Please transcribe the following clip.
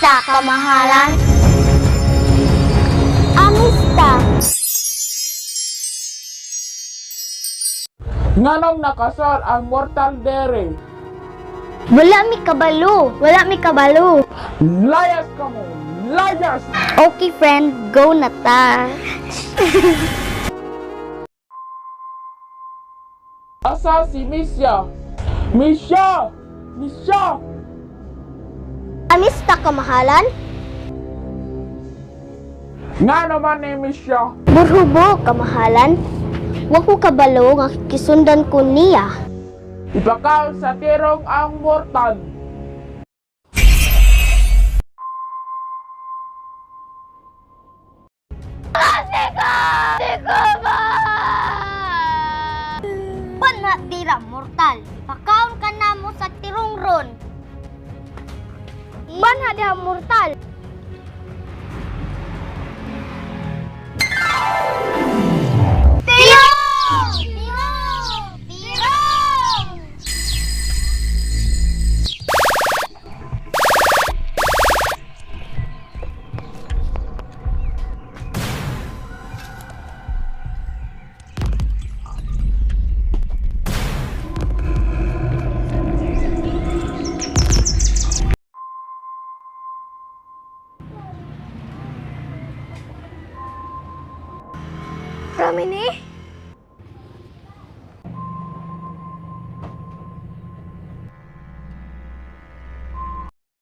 Amista, kamahalan. Amista. Nganong nakasal ang mortal dere? Wala mi kabalo. Wala mi kabalo. Layas ka mo! Layas! Okay, friend. Go na ta. Asa si Misya? Misya! Misya! Amista, kamahalan. Nga naman ni Misya? Burhubo, kamahalan. Wa ko kabalo nga kisundan ko niya. Ipakaon sa tirong ang mortal. Pana dira mortal. Pakaon ka na mo sa tirong ron. Banha dira mortal.